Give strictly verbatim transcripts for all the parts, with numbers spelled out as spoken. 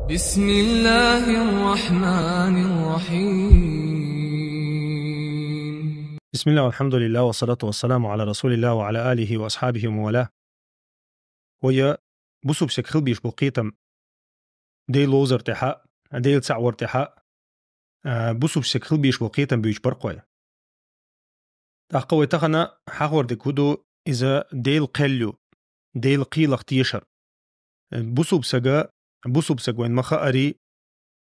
بسم الله الرحمن الرحيم. بسم الله والحمد لله والصلاة والسلام على رسول الله وعلى آله وأصحابه ومن والاه. Вай бусалба саг хила безаш бола кхетам Даьла ловзар тӀехьа, Даьла цаӀ вар тӀехьа, а, бусалба саг хила безаш бола кхетам буьйцуш бар-кх вай. ТӀаккха вай тахан хьахор дерг хӀун ду, иза Даьла кхел ю, Даьла кхелах тешар. Бусалба сага, бусалба саг вайна ма хаарий,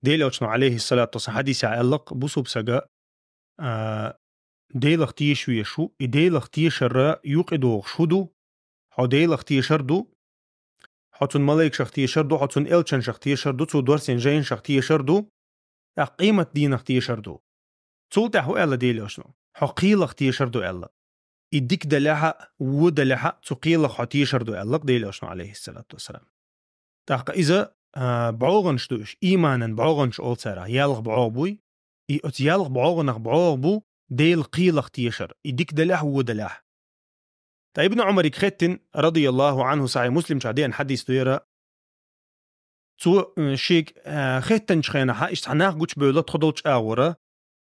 Даьла Элчано, алейхиссалату вассалам, хьадисехь аьлла-кх, бусалба сага, а, Даьлах тешаш везаш ву, и Даьлах тешар юкъе догӀуш хӀун ду, хьо Даьлах тешар ду, хьо цун малайкашах тешар ду, хьо цун элчанашах тешар ду, цо доссийна жайнашах тешар ду, тӀаккха къематдийнах тешар ду. Цул тӀаьхьа хӀун аьлла Даьла Элчано? Хьо кхелах тешар ду аьлла. И дика далехьа, вон далехьа, цу кхелах хьо тешар ду аьлла-кх Даьла Элчано, алейхиссалату вассалам. ТӀаккха иза, а, бӀогӀанаш ду уьш, ийманан бӀогӀанаш олу царах, ялх бӀогӀа буй, и оцу ялх бӀогӀанах бӀогӀа бу Даьла кхелах тешар, и дика далехьа, вон далехьа. Ткъа Ибн Ӏумарига хаьттина, радияллаху Ӏанху, Сахьихь Муслим чохь деана хьадис ду хӀара, цо, э, шега, э, хеттанчу хенахь, иштта нах гучубевлла тхо долчу агӀора,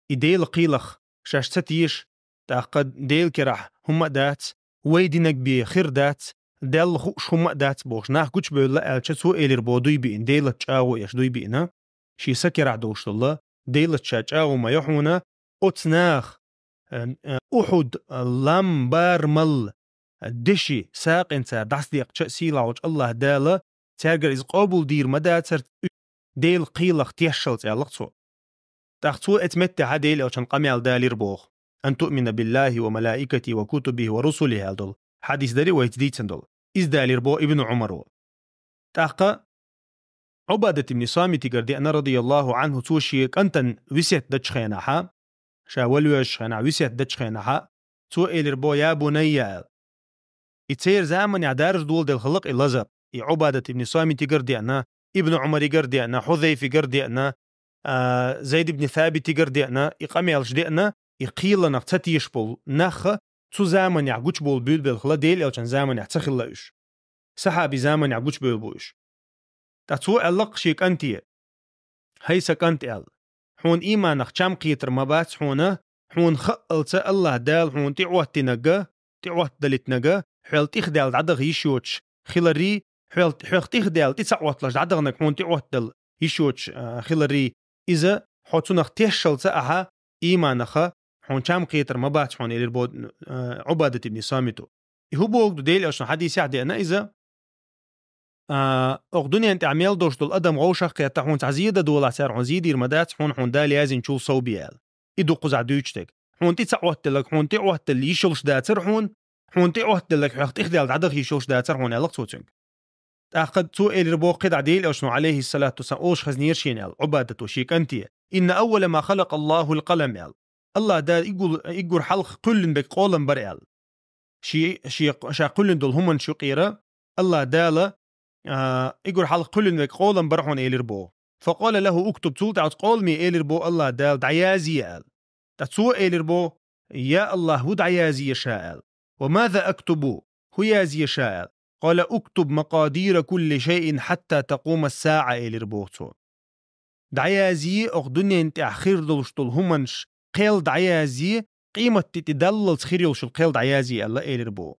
и Даьла кхелах шаьш ца теша, тӀаккха Делан карахь хӀумма а дац, вай динарг бен хир дац, Далла хууш хӀумма а дац бохуш, нах гучубевлла аьлча, цо элира боху дуй биъна, Делан чӀагӀо еш дуй биъна, шен са карахь долуш долу, Делаца ша чӀагӀо ма йо хьуна, оцу наха, э, э, Ухьуд, э, лам, барамал, э, деши, сагӀина цара дӀасадекъча а, сийлахьчу Аллах Дала цаьргара иза къобалдийр ма дацара, уьш Делан кхелах тешшалц, аьлла-кх цо. ТӀаккха цо оцу меттехь Делан Элчанна къамел далийра боху: «Ан туъмина биллахи ва малаикатихи ва кутубихи ва русулихи», аьлла долу хьадис дарий вайца дийцина долу. Иза далийра боху Ибн Ӏумаро. ТӀаккха Ӏубадат ибн Самитигара деана, радияллаху Ӏанху, цо шен кӀантана весет дечу хенахь, ша валвоьжучу хенахь, весет дечу хенахь, цо элира боху: «Я бунайя», аьлла. И церан заманехь даржа доладелла хилла-кх и лазар. И Ӏубадат ибн Самитигара деана, Ибн Ӏумаригара деана, Хьузайфигара деана, а, Зайд ибн Сабитигара деана, и къамелаш деана, и кхеланах ца тешаш болу нах цу заманехь гучубовла буьйлабелла хилла, Делан Элчанан заманехь ца хилла уьш. Сахьаби заманехь гучубевлла бу уьш. Ткъа цо аьлла-кх шен кӀанте: «ХӀай сан кӀант, — аьлла, — хьуна ийманах чам кхетар ма бац хьуна, хьуна хаалца Аллах Дала хьуна тӀеӀоттинарг, тӀеӀоттадалийтинарг, хьоьл тӀехдаьлла дӀадаха йиш йоцуш хиларий, хьоьл, хьоьх тӀехдаьлла тӀе ца Ӏотталуш дӀадаханарг хьуна тӀеӀоттадала йиш йоцуш, а, хиларий, иза хьо цунах тешшалца ахьа ийманаха, хьуна чам кхетар ма бац хьуна», — элира боху, а, Ӏубадат ибн Самиту. И хӀун боху ду, Делан Элчано хьадисехь деана иза, а, окху дуьнен тӀехь мел долуш долу адам вовшах а кхетта, хьуна цхьа зе дан долахь, цара хьуна зе дийр ма дац, хьуна, хьуна Дала яздинчул сов бен аьлла. И ду кхузахь дуьйцуш дерг. Хьуна тӀе ца Ӏоттаделларг хьуна тӀеӀоттадала йиш йолуш дацара хьуна, хьуна тӀеӀоттаделларг хьоьх тӀехдаьлла дӀадаха йиш йолуш дацара хьуна, аьлла-кх цо цуьнга. ТӀаккха цо элира боху кхидӀа Делан Элчано, алейхиссалату вассалам, олуш хезнера шена аьлла, Ӏубадато шен кӀанте: «Инна аввала ма халакъа Аллахул къалам», — аьлла. Аллах Дала уггар, уггар хьалха кхоьллина берг къолам бара аьлла. Ши, ши, ша кхоьллина долу хӀуманаш юкъера Аллах Дала, а, уггар хьалха кхоьллина верг къолам бара хьуна, элира боху. «Факъала лаху уктуб», цул тӀаьхьа оцу къоламе элира боху Аллах Дала: «ДӀаязъе», — аьлла. ТӀаккха цо элира боху: «Я Аллах, хӀун дӀаязъе ша?» — аьлла. «Ва маза актубу?» «ХӀун язъе ша?» — аьлла. «Къала уктуб макъадира кулли шайин хьатта такъума ас-саӀа», — элира боху цо. «ДӀаязъе окху дуьнен тӀехь хир долуш долу хӀуманаш кхел дӀаязъе, къематде тӀе даллалц хир йолуш йолу кхел дӀаязъе», — аьлла, элира боху.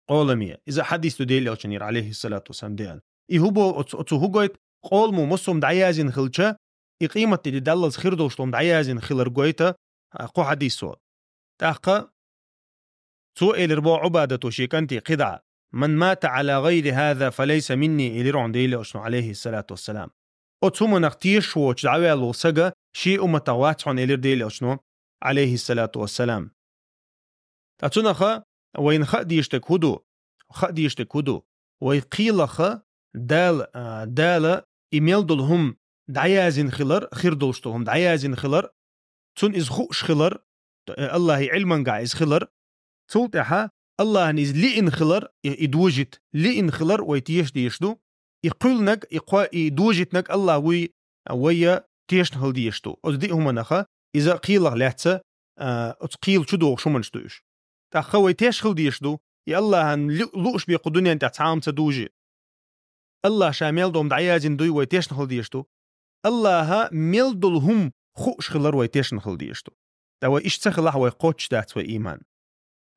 Къоламе. Иза хьадис ду Делан Элчанера, алейхиссалату вассалам, деана. И хӀун боху оцу, оцу хӀун гойту, къоламо массо а дӀаяздина хилча, и къематде тӀе даллалц хир долуш долу дӀаяздина хилар гойту, а, кху хьадисо. ТӀаккха цо элира боху Ӏубадато шен кӀанте кхидӀа: «Ман мата Ӏала гъайри хӀаза фалайса минни», — элира хьуна Делан Элчано, алейхиссалату вассалам. «Оцу хӀуманах тешаш воцуш дӀаваьлла волу сага шен умматах вац хьуна», — элира Делан Элчано, алейхиссалату вассалам. Ткъа цунаха вайна хаа дезаш дерг хӀун ду? Хаа дезаш дерг хӀун ду? Вай кхелаха Дала, а, Дала и мел долу хӀума дӀаяздина хилар, хир долуш долу хӀума дӀаяздина хилар, цунна иза хууш хилар, э, Аллахьан Ӏилманехь иза хилар, цул тӀаьхьа Аллахьна иза лиъна хилар, и, и дожийта лиъна хилар вай теша дезаш ду. И кхоьллинарг, и кхо-, и дожийтинарг Аллах вуй, вай тешна хила дезаш ду. Оцу диъ хӀуманаха иза кхелах лаьцна, а, оцу кхел чу догӀуш хӀуманаш ду уьш. ТӀаккха вай тешна хила дезаш ду, и Аллахьан лу-, лууш бен кху дуьнен тӀехь цхьа а хӀума ца дужий. Аллахӏа ша мел долу хӀума дӀаяздина дуй вай тешна хила дезаш ду. Аллахӏа мел долу хӀума хууш хилар вай тешна хила дезаш ду. Ткъа вай иштта ца хилахь, вай кхоччуш дац вай ийман.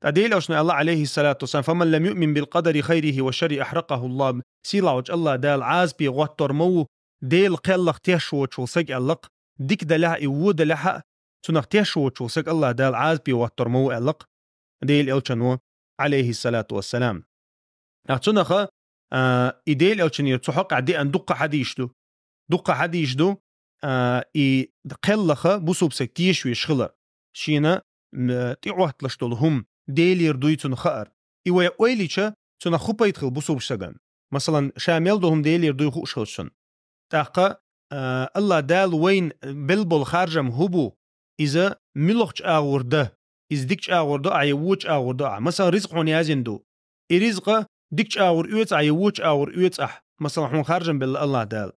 Ткъа Делан Элчано аьлла, алейхиссалату вассалам: «Фаман лам юъмин бил къадари хайрихи ва шаррихи ахракъахуллах». Сийлахьчу Аллахӏ Дала Ӏазапе гӀоттор ма ву, Делан кхелах тешаш воцуш волу саг аьлла-кх, дика делахь а, и вон делахь а, цунах тешаш воцуш волу саг Аллахӏ Дала Ӏазапе гӀоттор ма ву аьлла-кх Делан Элчано, алейхиссалату вассалам. Ткъа цунаха, а, и Делан Элчанера цу хьокъехь деана дуккха хьадисаш ду. Дуккха хьадисаш ду, а, и кхеллаха бусулба саг тешаш веш хилар. Шена, м, тӀеӀотталуш долу хӀума Делера дуй цунна хаар. И вай ойла йича, цунах хӀун пайда хила бусулба сагана? Масалан, ша мел долу хӀума Делера дуй хууш хилча цунна. ТӀаккха, а, Аллахӏ Дала вайна белла болу харжам хӀун бу? Иза муьлхачу агӀор дан? Иза дикачу агӀор до ахь я вочу агӀор до ахь? Масалан, ризкъ хьуна яздина ду. И ризкъа дикачу агӀор оьцу ахь я вочу агӀор оьцу ахь? Масалан, хьуна харжам белла Аллахӏ Дала.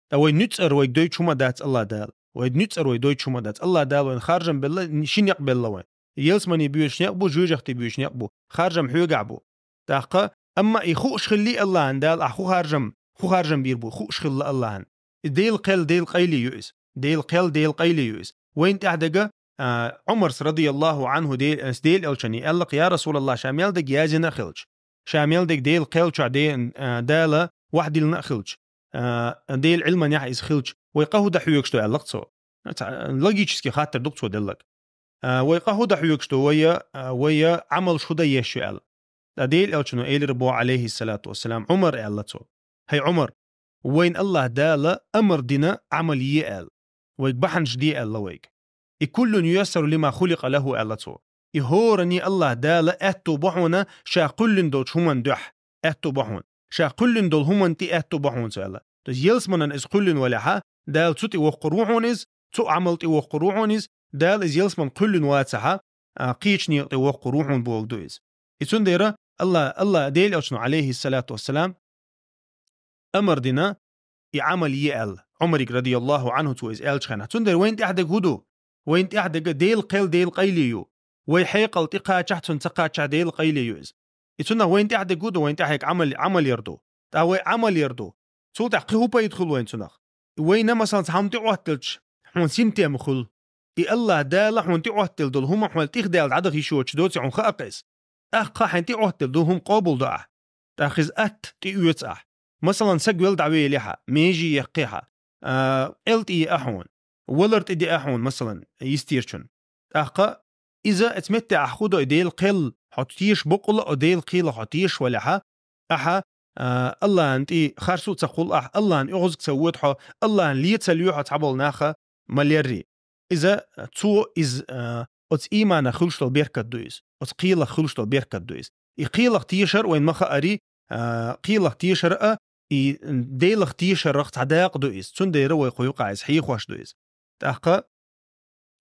Ткъа вай нуьцкъара вайга дойтуш хӀума дац Аллахӏ Дала. Вай нуьцкъара вай дойтуш хӀума дац. Аллахӏ Дала вайна харжам белла, ши некъ белла вайн. Ялсамане боьдуш некъ бу, жоьжахате боьдуш некъ бу. Харжам хьоьгахь бу. ТӀаккха, амма и хууш хилли Аллахӏана Дала, ахь хӀун харжам, хӀун харжам бийр бу, хууш хилла Аллахӏана. И Делан кхел, Делан къайле ю иза. Делан кхел, Делан къайле ю иза. Вайна тӀехь дага, а, Ӏумарс, радияллаху Ӏанху, Дел-, Делан Элчане аьлла-кх: «Я Расулаллах, ша мел дага яздина а хилча, ша мел дага Делан кхел чохь де-, а, Дала вахьдиллина а хилча, а, Делан Ӏилманехь иза хилча, вай къа хӀун дан хьоьгуш ду?» аьлла-кх цо. Ца-, логически хаттар ду-кх цо деллаг. А, вай къа хӀун дан хьоьгуш ду, вай, а, вай Ӏамалш хӀун дан еш ю аьлла. Ткъа Делан Элчано элира боху, алейхиссалату вассалам, Ӏумар, аьлла цо: «ХӀай Ӏумар, вайна Аллахӏ Дала амар дина Ӏамал е аьлла. Вайга бахьанаш де аьлла вайга. И куллун юяссару лима хуликъа лаху», аьлла цо. И хӀоранна Аллахӏ Дала аьтто бо хьуна ша кхоьллина долчу хӀуманна дуьхьа. Аьтто бо хьуна. Ша кхоьллина долу хӀуманна тӀе аьтто бо хьуна цо аьлла. То есть ялсаманан иза кхоьллина валехьа, Дала цу тӀе воккхур ву хьуна иза, цу Ӏамал тӀе воккхур ву хьуна иза, Дала иза ялсаман кхоьллина вацахьа, а, кхечу некъа тӀе воккхур ву хьуна бохург ду иза. И цундела Алла, Алла Делан Элчано, алейхиссалату вассалам, амар дина и Ӏамал е аьлла. Ӏумарига, радияллаху Ӏанху, цо иза аьллачу хенахь. Цундела вайна тӀехь дага хӀун ду? Вайна тӀехь дага Делан кхел, Делан къайле ю. Вай хьекъал тӀе кхачахь, цунна ца кхачахь, Делан къайле ю иза. И цунах вайна тӀехь дага хӀун ду? Вайна тӀехь яга Ӏамал, Ӏамал яр ду. ТӀаккха вай Ӏамал яр ду. Цул тӀаьхьа кхин хӀун пайда хуьлу вайна цунах? Вайна, масалан, цхьа хӀума тӀеӀоттаделча, хьуна синтем хуьлу. И Аллахӏ Дала хьуна тӀеӀоттаделла долу хӀума хьол тӀехдала дӀадаха йиш йоцуш доций хьуна хаа-кх иза. ТӀаккха хьайн тӀеӀоттаделла долу хӀума къобал до ахь. ТӀаккха иза атта тӀеоьцу ахь. Масалан, саг велла дӀавелехьа, меже еккхехьа, а, къел тӀе а хьуна, валар тӀе де а хьуна, масалан, йистерчун. ТӀаккха иза эца меттехь ахь хӀун до, и Делан кхел хьо тешаш боккъала а, Делан кхелах хьо тешаш валехьа, ахьа, а, Аллахӏан тӀе харсу а ца кхуллу ахь, Аллахӏан оьгӀазга ца вода хьо, Аллахӏан ле ца лоь хьо цхьаболу наха ма лерри. Иза, цо, иза, а, оцу ийманах хуьлуш долу беркат ду иза. Оцу кхелах хуьлуш долу беркат ду иза. И кхелах тешар вайн ма хаари, а, кхелах тешар а, и Делах тешарах цхьа дакъа ду иза. Цундела вай кху юкъахь иза хьехош ду иза. ТӀаккха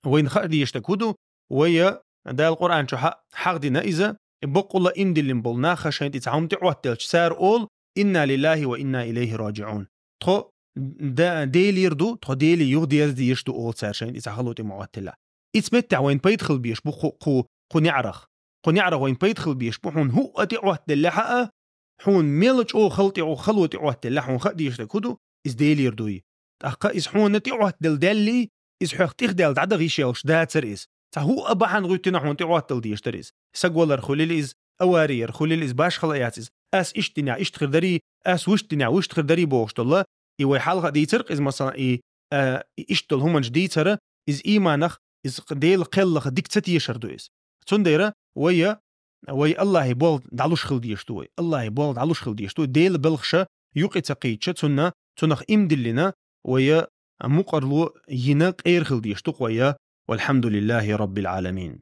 вайна хаа дезаш дерг хӀун ду? Вай Дала Къуръан чохь хьахдина иза, и боккъала ийман диллина болу нах шайна тӀе цхьа хӀума тӀеӀоттаделча, цара олу: «Инна лиллахи ва инна илайхи раджиун». Тхо да-, Делера ду, тхо Деле юха деза дезаш ду, олу цара шайна тӀе цхьа хало тӀе ма Ӏоттаделлехь. Ица меттехь вайна пайда хила безаш бу кху, кху, кху неӀарах. Кху неӀарах вайна пайда хила безаш бу хьуна хӀуъа тӀеӀоттаделлехьа а, хьуна мела чӀогӀа хала тӀе, хало тӀеӀоттаделлехь, хьуна хаа дезаш дерг хӀун ду? Иза Делера дуй. ТӀаккха иза хьуна тӀеӀоттаделла даьллий, иза хьох тӀехдаьлла дӀадаха йиш йолуш дацара иза. Цхьа хӀуъа бахьана гӀуьттина хьуна тӀеӀоттаделла дезаш дара иза. Саг валар хуьлийла иза, авари яр хуьлийла иза, башхала яц иза. Ас иштта динехь иштта хир дарий, ас вуьшта динехь вуьшта хир дарий бохуш долу. И вай хьалха а дийцар-кх иза, масалан, и, а, и иштта долу хӀуманаш дийцара, иза ийманах, иза Делан кхелах дика ца тешар ду иза. Цундела вай, вай Аллахье болх дӀалуш хила дезаш ду вай. Аллахье болх дӀалуш хила дезаш ду. Делан белхаша юкъе ца кхийдича, цунна, цунах ийман диллина, вай мукъарло йина къера хила дезаш ду-кх вай. Валхьамдулиллахи раббил Ӏаламин.